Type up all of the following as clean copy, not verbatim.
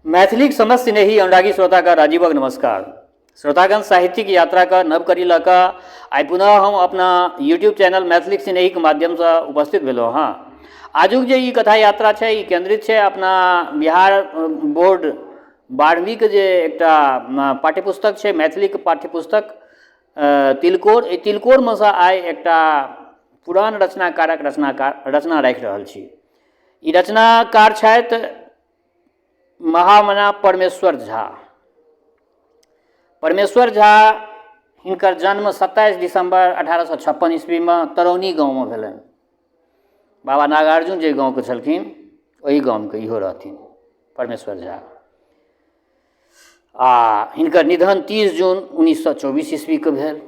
मैथिलीक समस्त स्नेही अनुरागी श्रोताके राजीवक नमस्कार। श्रोतागण, साहित्यिक यात्राके नव कड़ी लऽ कऽ आइ पुनः हम अपना यूट्यूब चैनल मैथिलीक स्नेहीके माध्यमसँ उपस्थित भेलहुँ हँ। आजुक जे ई कथा यात्रा छै, ई केन्द्रित छै अपना बिहार बोर्ड 12वींके जे एकटा पाठ्यपुस्तक छै, मैथिलीके पाठ्यपुस्तक तिलकोर, एहि तिलकोरमे सँ आइ एकटा पुरान रचनाकारक रचनाकार रचना राखि रहल छी। ई रचनाकार छथि महामना परमेश्वर झा। परमेश्वर झा, हिनकर जन्म 27 दिसम्बर 1856 ईस्वीमे तरौनी गाँवमे भेलनि। बाबा नागार्जुन जे गाँवके छलखिन, ओहि गामके इहो रहथिन परमेश्वर झा। आ हिनकर निधन 30 जून 1924 ईस्वीके भेल।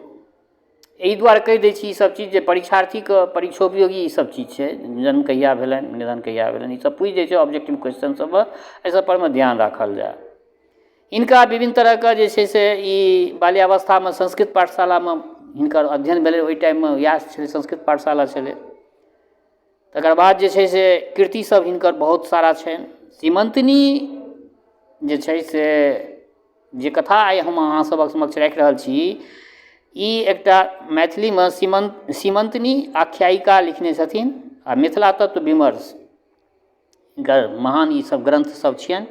एहि दुआरे कहि दै छी ईसभ चीज जे परीक्षार्थीके परीक्षोपयोगी ईसभ चीज छै। जन्म कहिया भेलनि, निधन कहिया भेलनि, ईसभ पूछि दै छै ऑब्जेक्टिव क्वेश्चन सभमे। एहि सभ परमे ध्यान राखल जाय। हिनका विभिन्न तरहके जे छै से ई बाल्यावस्थामे संस्कृत पाठशालामे हिनकर अध्ययन भेलै। ओहि टाइममे इएह छलै, संस्कृत पाठशाला छलै। तकर बाद जे छै से कृतिसभ हिनकर बहुत सारा छनि। सीमन्तिनी जे छै से जे कथा आइ हम अहाँ सभक समक्ष राखि रहल छी, ई एकटा मैथिलीमे सीमन्तिनी आख्यायिका लिखने छथिन आ मिथिला तत्व विमर्श हिनकर महान ईसभ ग्रन्थसभ छियनि।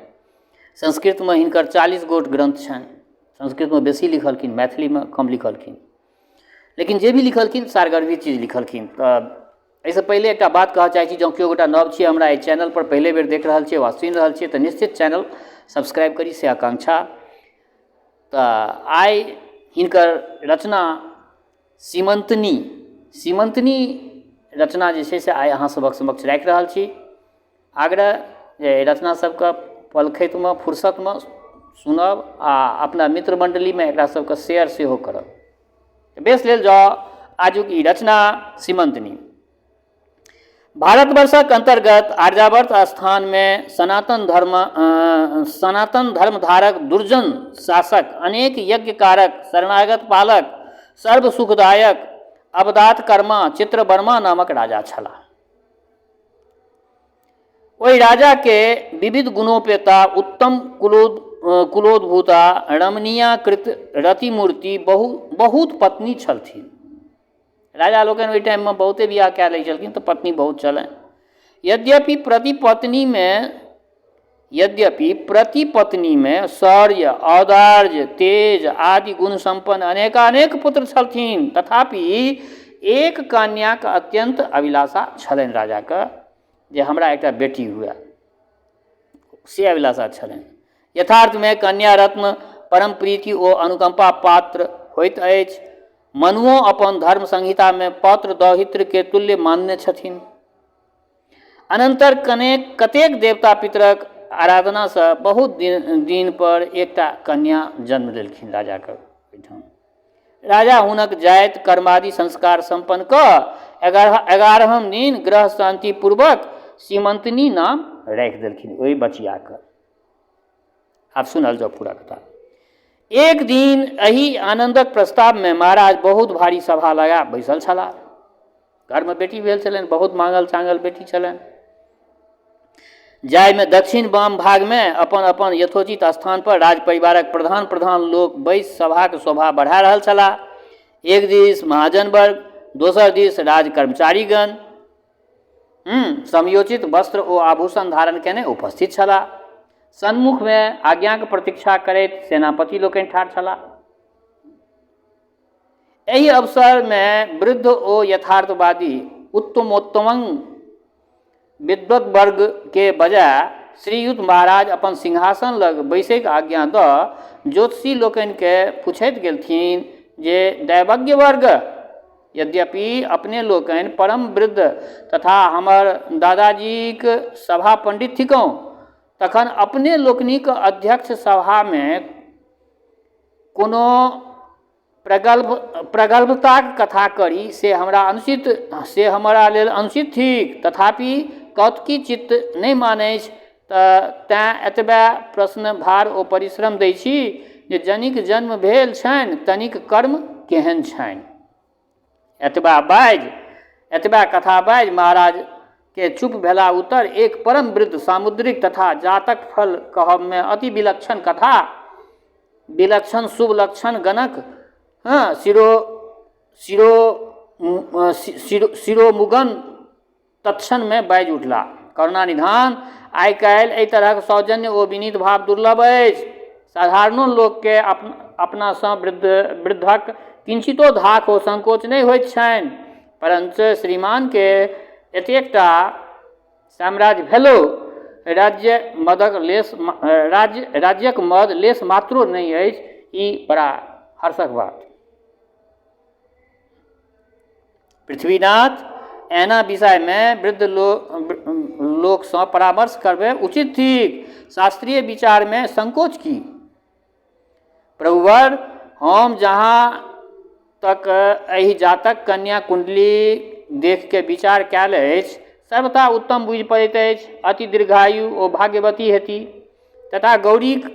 संस्कृतमे हिनकर 40 गोट ग्रन्थ छनि। संस्कृतमे बेसी लिखलखिन, मैथिलीमे कम लिखलखिन, लेकिन जे भी लिखलखिन सारगर्भित चीज लिखलखिन। तऽ एहिसँ पहिले एकटा बात कहऽ चाहै छी, जँ केओ गोटा नव छियै, हमरा एहि चैनलपर पहिले बेर देख रहल छियै वा सुनि रहल छियै, तऽ निश्चित चैनल सब्सक्राइब करी, से आकांक्षा। तऽ आइ हिनकर रचना सीमन्तिनी, सीमन्तिनी रचना जे छै से आइ अहाँ सभक समक्ष राखि रहल छी। आग्रह जे एहि रचना सबके पलखतिमे फुर्सतमे सुनब आ अपना मित्र मण्डलीमे एकरा सबके शेयर सेहो करब। बेस, लेल जाउ आजुक ई रचना सीमन्तिनी। भारतवर्षक अन्तर्गत आर्यावर्त स्थानमे सनातन धर्मधारक दुर्जन शासक, अनेक यज्ञकारक, शरणागत पालक, सर्व सुखदायक अवदात कर्मा चित्रवर्मा नामक राजा छलाह। ओहि राजाके विविध गुणोपेता, उत्तम कुलोद्भूता, रमणीयाकृत रतिमूर्ति बहुत पत्नी छलथिन। राजा लोकनि ओहि टाइममे बहुते बियाह कए लै छलखिन, तऽ पत्नी बहुत छलनि। यद्यपि प्रति पत्नीमे शौर्य, औदार्य, तेज आदि गुण सम्पन्न अनेकानेक पुत्र छलथिन, तथापि एक कन्याके अत्यन्त अभिलाषा छलनि राजाके जे हमरा एकटा बेटी हुए, से अभिलाषा छलनि। यथार्थमे कन्या रत्न परम प्रीति ओ अनुकम्पा पात्र होइत अछि। मनुओ अपन धर्म संहितामे पौत्र दौहित्रके तुल्य मानने छथिन। अनन्तर कनेक कतेक देवता पितरक आराधनासँ बहुत दिन दिन पर एकटा कन्या जन्म लेलखिन राजाके ओहिठाम। राजा हुनक जाति कर्मादि संस्कार सम्पन्न कऽ 11म दिन ग्रह शान्तिपूर्वक सीमन्तिनी नाम राखि देलखिन ओहि बचियाके। आब सुनल जाउ पूरा कथा। एक दिन एहि आनन्दक प्रस्तावमे महाराज बहुत भारी सभा लगा बैसल छलाह। घरमे बेटी भेल छलनि, बहुत माँगल चाँगल बेटी छलनि, जाहिमे दक्षिण वाम भागमे अपन अपन यथोचित स्थान पर राज परिवारक प्रधान प्रधान लोक बैस सभाक शोभा बढ़ा रहल छलाह। एक दिस महाजन वर्ग, दोसर दिस राज कर्मचारीगण समयोचित वस्त्र ओ आभूषण धारण केने उपस्थित छलाह। सन्मुखमे आज्ञाक प्रतीक्षा करैत सेनापति लोकनि ठाढ़ छलाह। एहि अवसरमे वृद्ध ओ यथार्थवादी उत्तमोत्तम विद्वत वर्गके बजाय श्रीयुत महाराज अपन सिंहासन लग बैसैके आज्ञा दऽ ज्योतिषी लोकनिके पुछैत गेलथिन जे दैवज्ञ वर्ग, यद्यपि अपने लोकनि परम वृद्ध तथा हमर दादाजीक सभा पंडित थिकहुँ, तखन अपने लोकनिक अध्यक्ष सभामे कोनो प्रगल्भताक कथा करी से हमरा लेल अनुचित थिक। तथापि कौतुकी चित्त नहि मानैछ, तऽ तेँ एतबे प्रश्न भार ओ परिश्रम दै छी जे जनिक जन्म भेल छनि तनिक कर्म केहन छनि? एतबा बाजि, एतबा कथा बाजि महाराज के चुप भेला उत्तर एक परम वृद्ध सामुद्रिक तथा जातक फल कहबमे अति विलक्षण कथा विलक्षण शुभ लक्षण गणक, हँ, शिरो शिरो शिरो शिरोमुगन तत्क्षणमे बाजि उठला, करुणा निधान, आइ काल्हि एहि तरहक सौजन्य ओ विनीत भाव दुर्लभ अछि। साधारणो लोककेँ अपनासँ वृद्धक किंचितो धाख ओ संकोच नहि होइत छनि, परञ्च श्रीमानकेँ एतेकटा साम्राज्य भेलो राज्य मदक लेश राज्यक मद लेश मात्रो नहि अछि। ई बड़ा हर्षक बात। पृथ्वीनाथ, एहना विषयमे वृद्ध लोकसँ परामर्श करबे उचित थिक। शास्त्रीय विचारमे संकोच की? प्रभुवर, हम जहाँ तक एहि जातक कन्या कुण्डली देखिके विचार कयल अछि, सर्वथा उत्तम बुझि पड़ैत अछि। अति दीर्घायु ओ भाग्यवती हेती तथा गौरीक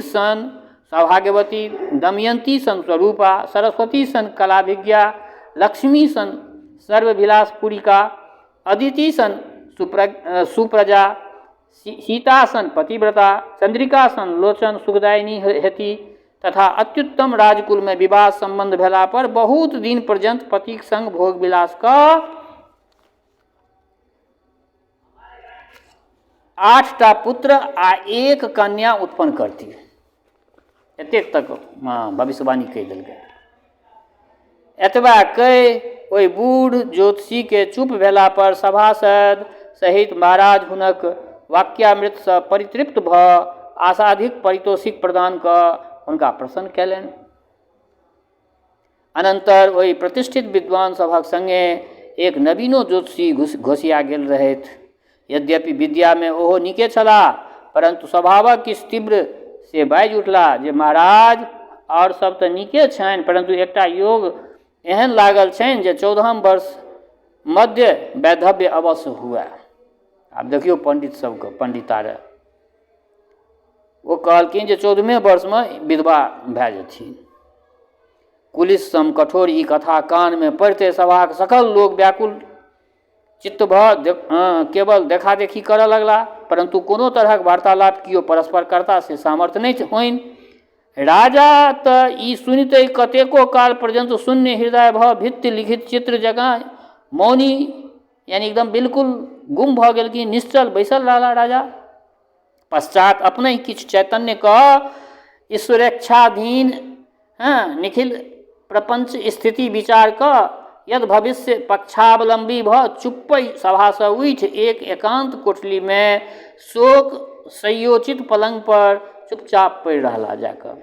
सन सौभाग्यवती, दमयन्ती सन स्वरूपा, सरस्वती सन कलाभिज्ञा, लक्ष्मी सन सर्वविलासपूरिका, अदिति सन सुप्रजा, सीता सन पतिव्रता, चन्द्रिका सन लोचन सुखदायिनी हेती तथा अत्युत्तम राजकुलमे विवाह सम्बन्ध भेला पर बहुत दिन पर्यन्त पतिक संग भोग विलास कऽ 8टा पुत्र आ 1 कन्या उत्पन्न करती। एतेक तक भविष्यवाणी कहि देलकै। एतबा कहि ओहि बूढ़ ज्योतिषीके चुप भेला पर सभासद सहित महाराज हुनक वाक्यामृतसँ परितृप्त भऽ आशाधिक परितोषिक प्रदान कऽ हुनका प्रसन्न कयलनि। अनन्तर ओहि प्रतिष्ठित विद्वान सभक सङ्गे एक नवीनो ज्योतिषी घोसिया गेल रहथि। यद्यपि विद्यामे ओहो नीके छलाह, परन्तु स्वभावक किछु तीव्र से बाजि उठलाह जे महाराज, आओर सब तऽ नीके छनि, परन्तु एकटा योग एहन लागल छनि जे 14 वर्ष मध्य वैधव्य अवश्य हुए। आब देखियौ पंडित सबके पंडितारे। ओ कहलखिन जे 14 वर्षमे विधवा भए जेथिन। कुलिश सम कठोर ई कथा कानमे पड़िते सभाक सकल लोक व्याकुल चित्त भऽ केवल देखा देखी करऽ लगला, परन्तु कोनो तरहक वार्तालाप कियो परस्पर करता से सामर्थ्य नहि होइन। राजा तऽ ई सुनिते कतेको काल पर्यन्त शून्य हृदय भऽ भित्ति लिखित चित्र जकाँ मौनी, यानी एकदम बिल्कुल गुम भऽ गेलखिन, निश्चल बैसल रहला राजा। पश्चात अपनहि किछु चैतन्य कऽ ईश्वरेच्छाधीन, हँ, निखिल प्रपञ्च स्थिति विचार कऽ यद भविष्य पक्षावलम्बी भऽ चुप्पै सभासँ उठि एक एकान्त कोठलीमे शोक संयोचित पलङ्ग पर चुपचाप पड़ि रहला जाकऽ।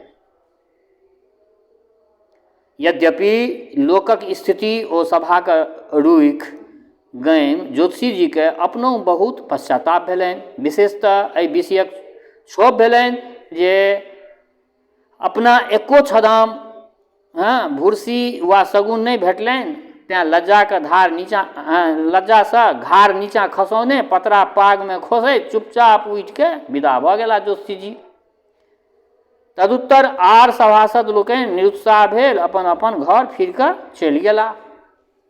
यद्यपि लोकक स्थिति ओ सभाक रुखि गमि ज्योतिषीजीकेँ अपनहु बहुत पश्चाताप भेलनि। विशेषतः एहि विषयक क्षोभ भेलनि जे अपना एको छदाम, हँ, भुरसी वा शगुन नहि भेटलनि, तेँ लज्जाक धार नीचाँ, लज्जासँ घाड़ नीचाँ खसौने पतरा पागमे खोसैत चुपचाप उठिके विदा भऽ गेला ज्योतिषीजी। तदुत्तर आर सभासद लोकनि निरुत्साह भेल अपन अपन घर फिर कऽ चलि गेला।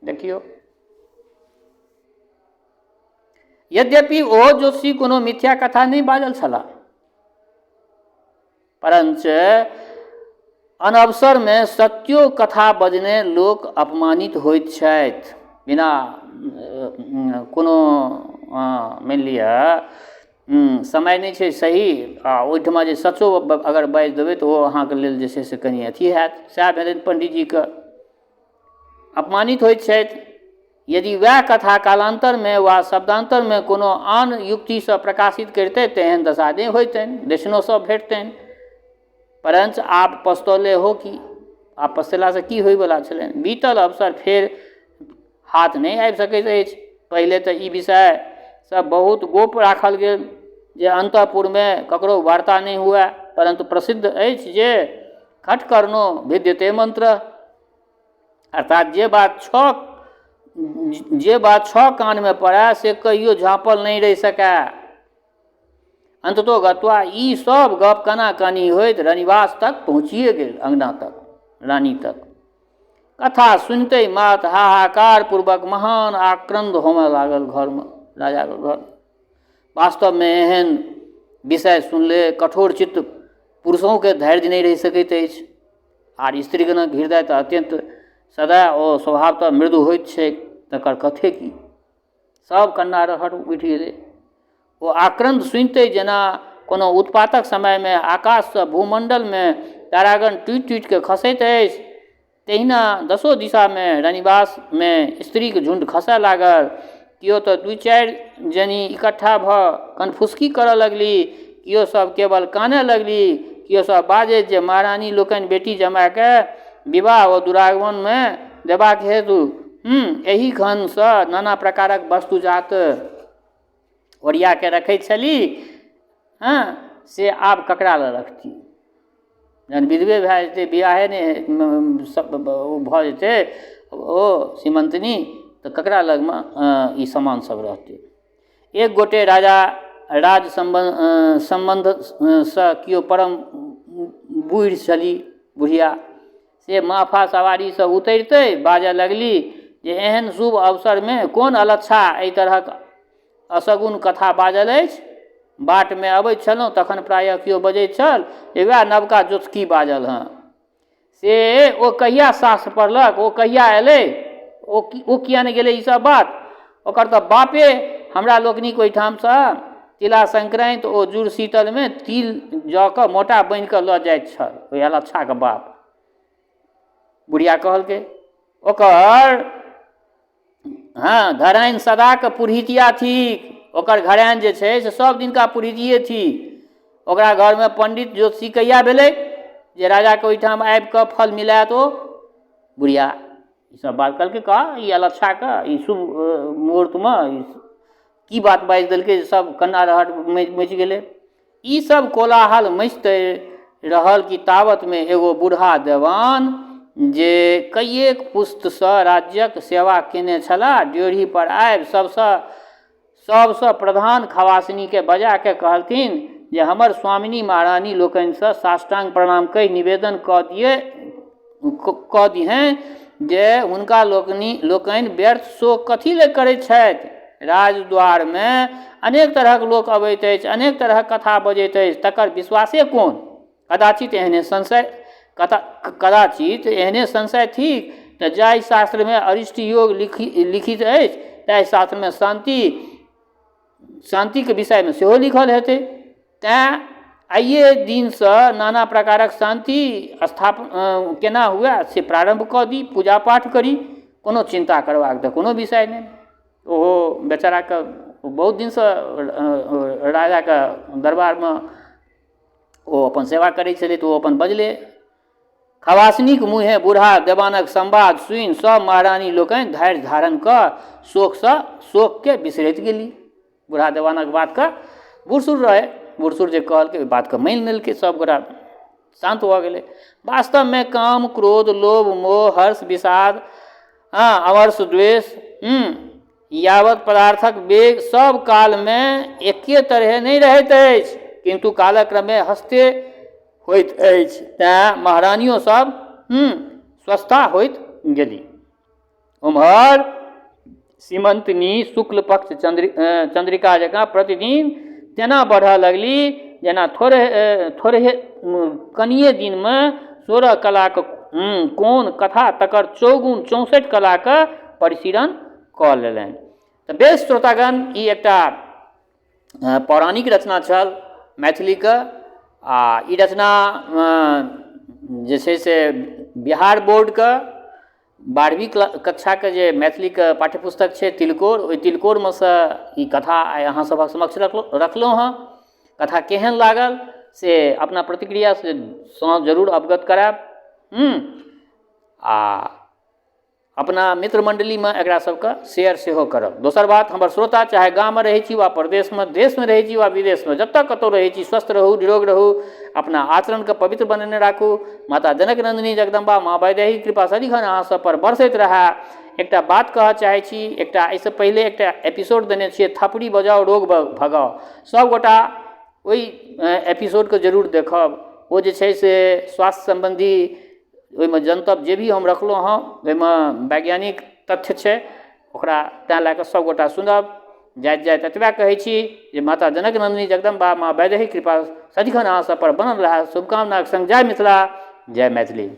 देखियौ, यद्यपि ओ ज्योतिषी कोनो मिथ्या कथा नहि बाजल छलाह, परञ्च अनवसरमे सत्यो कथा बजने लोक अपमानित होइत छथि। बिना कोनो मानि लिअ समय नहि छै सही आ ओहिठमा जे सचो अगर बाजि देबै तऽ ओ अहाँके लेल जे छै से कनि अथी हैत। सएह भेलनि पण्डितजीके, अपमानित होइत छथि। यदि वएह कथा कालान्तरमे वा शब्दान्तरमे कोनो आन युक्तिसँ प्रकाशित करितथि तऽ एहन दशा नहि होइतनि, दक्षिणो सब भेटतनि। परञ्च आब पछतौले हो की, आब पछतेलासँ की होइवला छलनि। बीतल अवसर फेर हाथ नहि आबि सकैत अछि। पहिले तऽ ई विषय सब बहुत गोप राखल गेल जे अन्तःपुरमे ककरो वार्ता नहि हुए, परन्तु प्रसिद्ध अछि जे खटकर्णो भिद्यते मन्त्र, अर्थात जे बात छओ कानमे पड़ए से कहियो झाँपल नहि रहि सकए। अन्ततो गत्वा ई सब गप कना कनी होइत रनिवास तक पहुँचिए गेल, अङ्गना तक, रानी तक। कथा सुनिते मात्र हाहाकार पूर्वक महान आक्रन्द होमय लागल घरमे, राजाके घर। वास्तवमे एहन विषय सुनले कठोर चित्त पुरुषोके धैर्य नहि रहि सकैत अछि, आर स्त्रीगणक हृदय तऽ अत्यन्त सदा ओ स्वभावतः मृदु होइत छैक, तकर कथे की। सब कन्ना रहट उठि गेलै। ओ आक्रन्द सुनिते जेना कोनो उत्पातक समयमे आकाशसँ भूमण्डलमे तारागण टूटि टूटिके खसैत अछि, तहिना दसो दिशामे रनिवासमे स्त्रीक झुण्ड खसय लागल। केओ तऽ दू चारि जनी इकट्ठा भऽ कनफुसकी करऽ लगली, केओ सब केवल कानय लगली, केओ सब बाजैत जे महारानी लोकनि बेटी जमायके विवाह ओ दुरागमनमे देबाक हेतु एहि खनसँ नाना प्रकारक वस्तुजात ओरियाके रखैत छली, हँ से आब ककरा लग रखती। जहन विधवे भए जेतै, बियाहे नहि भऽ जेतै ओ सीमन्तिनी, तऽ ककरा लगमे ई सामान सब रहतै। एक गोटे राजा राज सम्बन्धसँ केओ परम बूढ़ि छली बुढ़िया, से महफा सवारीसँ उतरिते बाजऽ लगली जे एहन शुभ अवसरमे कोन अलच्छा एहि तरहक असगुन कथा बाजल अछि। बाटमे अबैत छलहुँ तखन प्रायः केओ बजैत छल जे वएह नवका जोतखी बाजल हँ, से ओ कहिया शास्त्र पढ़लक, ओ कहिया अयलै, ओ किया नहि गेलै, ई सब बात। ओकर तऽ बापे हमरा लोकनिक ओहिठामसँ तिला संक्रान्ति ओ जुड़ शीतलमे तिल जऽ कऽ मोटा बान्हि कऽ लऽ जाइत छल ओहि अलच्छाके बाप। बुढ़िया कहलकै ओकर हँ घराइन सदाके पुरहितिया थिक, ओकर घराइन जे छै से सब दिनका पुरहितिये थिक। ओकरा घरमे पण्डित ज्योतिषी कहिया भेलै जे राजाके ओहिठाम आबि कऽ फल मिलायत ओ बुढ़िया। ई सब बात कहलकै, कह ई अलच्छाके ई शुभ मुहूर्तमे ई की बात बाजि देलकै जे सब कन्ना रहट मचि गेलै। ई सब कोलाहल मचिते रहल कि तावतमे एगो बूढ़ा देवान जे कइएक पुस्तसँ राज्यक सेवा केने छलाह, ड्योढ़ी पर आबि सबसँ प्रधान खवासिनीके बजा कऽ कहलथिन जे हमर स्वामिनी महारानी लोकनिसँ साष्टाङ्ग प्रणाम कहि निवेदन कऽ दिहेँ जे हुनका लोकनि व्यर्थ शोक कथी लए करैत छथि। राजद्वारमे अनेक तरहक लोक अबैत अछि, अनेक तरहक कथा बजैत अछि, तकर विश्वासे कोन? कदाचित एहने संशय कदाचित एहने संशय थिक तऽ जाहि शास्त्रमे अरिष्ट योग लिखित अछि ताहि शास्त्रमे शान्तिके विषयमे सेहो लिखल हेतै। तैँ आइए दिनसँ नाना प्रकारक शान्ति स्थापन केना हुए से प्रारम्भ कऽ दी, पूजा पाठ करी, कोनो चिन्ता करबाक तऽ कोनो विषय नहि। ओहो बेचाराके बहुत दिनसँ राजाके दरबारमे ओ अपन सेवा करै छलै तऽ ओ अपन बजलै। खवासनीक मुँहे बूढ़ा देवानक संवाद सुनि सब महारानी लोकनि धैर्य धारण कऽ शोकसँ शोकके बिसरैत गेली। बूढ़ा देवानक बातके बूढ़ सूढ़ रहै, बूढ़ सूढ़ जे कहलकै ओहि बातके मानि लेलकै, सब गोटा शान्त भऽ गेलै। वास्तवमे काम क्रोध लोभ मोह हर्ष विषाद हँ अमर्ष द्वेष यावत पदार्थक वेग सब कालमे एके तरहे नहि रहैत अछि, किन्तु कालक्रमे हस्ते होइत अछि। तैँ महारानियो सब स्वस्था होइत गेली। ओम्हर सीमन्तिनी शुक्ल पक्ष चन्द्रिका जकाँ प्रतिदिन तेना बढ़ऽ लगली जेना थोड़े थोड़े कनिए दिनमे 16 कलाक कोन कथा तकर चौगुन 64 कलाके परिशीलन कऽ लेलनि। तऽ बेस श्रोतागण, ई एकटा पौराणिक रचना छल मैथिलीके, आ ई रचना जे छै से बिहार बोर्डके 12वीं कक्षाके जे मैथिलीके पाठ्यपुस्तक छै तिलकोर, ओहि तिलकोरमे सँ ई कथा आइ अहाँ सभक समक्ष रखलहुँ हँ। कथा केहन लागल से अपना प्रतिक्रियासँ जरूर अवगत करायब। आ अपना मित्र मण्डलीमे एकरा सबके शेयर सेहो करब। दोसर बात, हमर श्रोता चाहे गाममे रहै छी वा परदेशमे, देशमे रहै छी वा विदेशमे, जतऽ कतहु रहै छी, स्वस्थ रहू, निरोग रहू, अपना आचरणके पवित्र बनेने राखू। माता जनक नन्दिनी जगदम्बा माँ वैदेही कृपा सदिखन अहाँ सबपर बरसैत रहए। एकटा बात कहऽ चाहै छी, एकटा एहिसँ पहिले एकटा एपिसोड देने छियै, थपड़ी बजाउ रोग भगाउ, सबगोटा ओहि एपिसोडके जरूर देखब। ओ जे छै से स्वास्थ्य सम्बन्धी ओहिमे जनतब जे भी हम रखलहुँ हँ, ओहिमे वैज्ञानिक तथ्य छै ओकरा, तैँ लए कऽ सभगोटा सुनब। जाइत जाइत एतबे कहै छी जे माता जनक नन्दिनी जगदम्बा माँ वैदेही कृपा सदिखन अहाँ सभपर बनल रहए, शुभकामनाक सङ्ग। जय मिथिला, जय मैथिली।